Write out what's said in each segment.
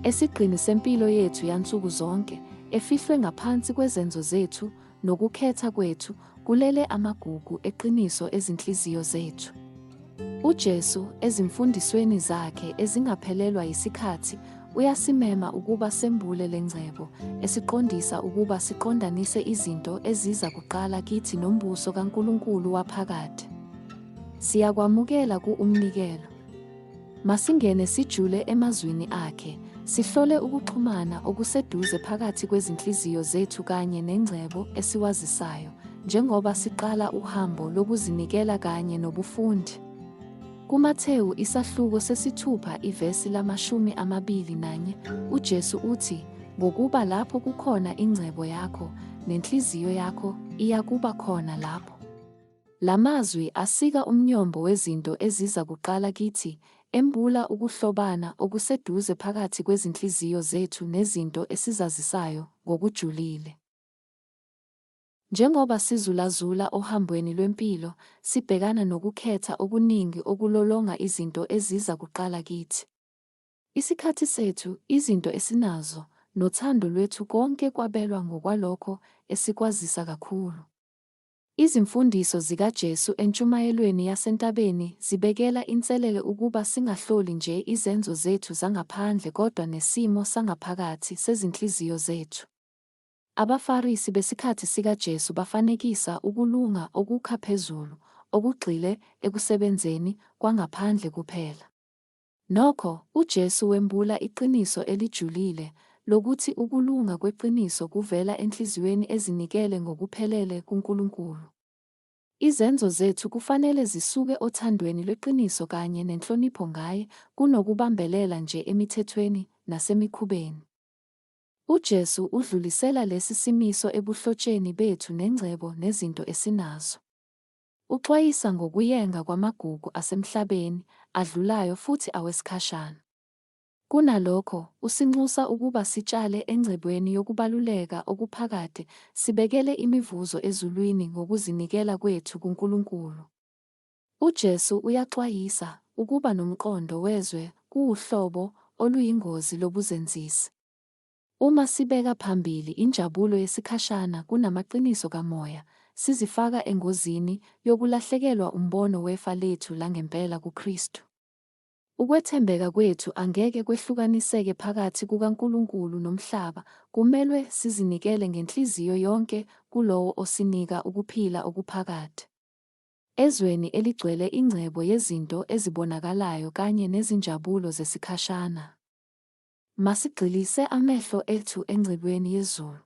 Esigqini sempilo yethu yansuku zonke, efihlwe ngaphansi kwezenzo zethu nokukhetha kwethu, kulele amagugu eqiniso ezinhliziyo zethu. UJesu, ezimfundisweni zakhe ezingaphelelwa yisikhathi, uyasimema ukuba sembule le ngcebo, esiqondisa ukuba siqondanise izinto eziza kuqala kithi nombuso kaNkulunkulu waphakade. Siyakwamukela ku umnikelo. Masingene sijule emazwini akhe, sihlole ukuxhumana okuseduze phakathi kwezinhliziyo zethu kanye nengcebo esiwazisayo, njengoba siqala uhambo lokuzinikela kanye nobufundi. KuMathewu isahluko sesithupha ivesi lama-21, uJesu uthi, Ngokuba lapho kukhona ingcebo yakho, nenhliziyo yakho iyakuba khona lapho. La mazwi asika umnyombo wezinto eziza kuqala kithi, embula ukuhlobana okuseduze phakathi kwezinhliziyo zethu nezinto esizazisayo ngokujulile. Njengoba sizulazula ohambweni lwempilo, sibhekana nokukhetha okuningi okulolonga izinto eziza kuqala kithi. Isikhathi sethu, izinto esinazo, nothando lwethu konke kwabelwa ngokwalokho esikwazisa kakhulu. Izimfundiso zikaJesu eNtshumayelweni yaseNtabeni zibekela inselele ukuba singahloli nje izenzo zethu zangaphandle kodwa nesimo sangaphakathi sezinhliziyo zethu. AbaFarisi besikhathi sikaJesu bafanekisa ukulunga okukha phezulu, okugxile ekusebenzeni kwangaphandle kuphela. Nokho, uJesu wembula iqiniso elijulile, lokuthi ukulunga kweqiniso kuvela enhliziyweni ezinikele ngokuphelele kuNkulunkulu. Izenzo zethu kufanele zisuke othandweni lweqiniso kanye nenhlonipho ngaye kunokubambelela nje emithethweni nasemikhubeni. UJesu udlulisela lesi simiso ebuhlotsheni bethu nengcebo nezinto esinazo. Uxwayisa ngokuyenga kwamagugu asemhlabeni, adlulayo futhi awesikhashana. Kunalokho, usinxusa ukuba sitshale engcebweni yokubaluleka okuphakade, sibekele imivuzo ezulwini ngokuzinikela kwethu kuNkulunkulu. UJesu uyaxwayisa, ukuba nomqondo wezwe kuwuhlobo oluyingozi lobuzenzisi. Uma sibeka phambili injabulo yesikhashana kunamaqiniso kamoya, sizifaka engozini yokulahlekelwa umbono wefa lethu langempela kuKristu. Ukwethembeka kwethu angeke kwehlukaniseke phakathi kukaNkulunkulu nomhlaba, kumelwe sizinikele ngenhliziyo yonke kulowo osinika ukuphila okuphakade. Ezweni eligcwele ingcebo yezinto ezibonakalayo kanye nezinjabulo zesikhashana, Masigxilise amehlo ethu engcebweni yezulu.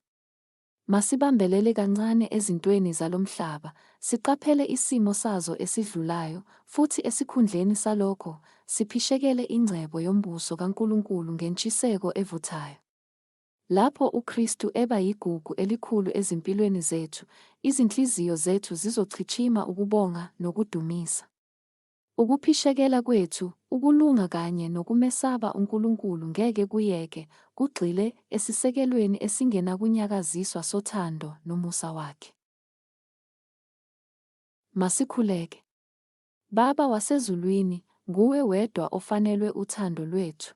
Masibambelele kancane ezintweni zalomhlaba, siqaphele isimo sazo esidlulayo, futhi esikhundleni salokho, siphishekele ingcebo yombuso kaNkulunkulu ngentshiseko evuthayo. Lapho uKristu eba yigugu elikhulu ezimpilweni zethu, izinhliziyo zethu zizochichima ukubonga nokudumisa. Ukuphishekela kwethu ukulunga kanye nokumesaba uNkulunkulu ngeke kuyeke, kugxile esisekelweni esingenakunyakaziswa sothando nomusa wakhe. Masikhuleke. Baba wasezulwini, nguwe wedwa ofanelwe uthando lwethu.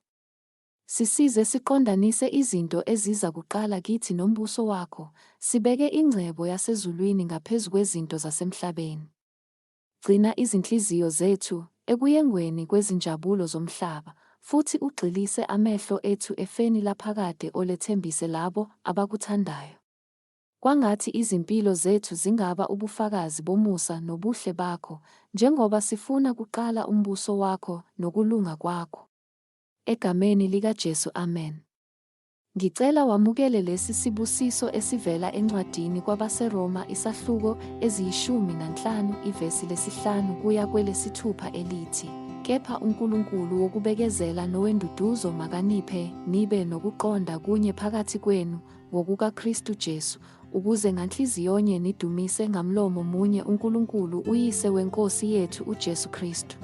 Sisize siqondanise izinto eziza kuqala kithi nombuso wakho, sibeke ingcebo yasezulwini ngaphezu kwezinto zasemhlabeni. Gcina izinhliziyo zethu ekuyengweni kwezinjabulo zomhlaba, futhi ugxilise amehlo ethu efeni laphakade olethembise labo abakuthandayo. Kwangathi izimpilo zethu zingaba ubufakazi bomusa nobuhle bakho, njengoba sifuna kuqala umbuso wakho nokulunga kwakho. Egameni likaJesu, amen. Ngicela wamukele lesi sibusiso esivela encwadini kwabaseRoma isahluko eziyishumi nanhlanu ivesi lesihlanu kuya kwelesithupha elithi, Kepha uNkulunkulu wokubekezela nowenduduzo makaniphe nibe nokuqonda kunye phakathi kwenu ngokukaKristu Jesu, ukuze nganhliziyonye nidumise ngamlomo munye uNkulunkulu uYise weNkosi yethu uJesu Kristu.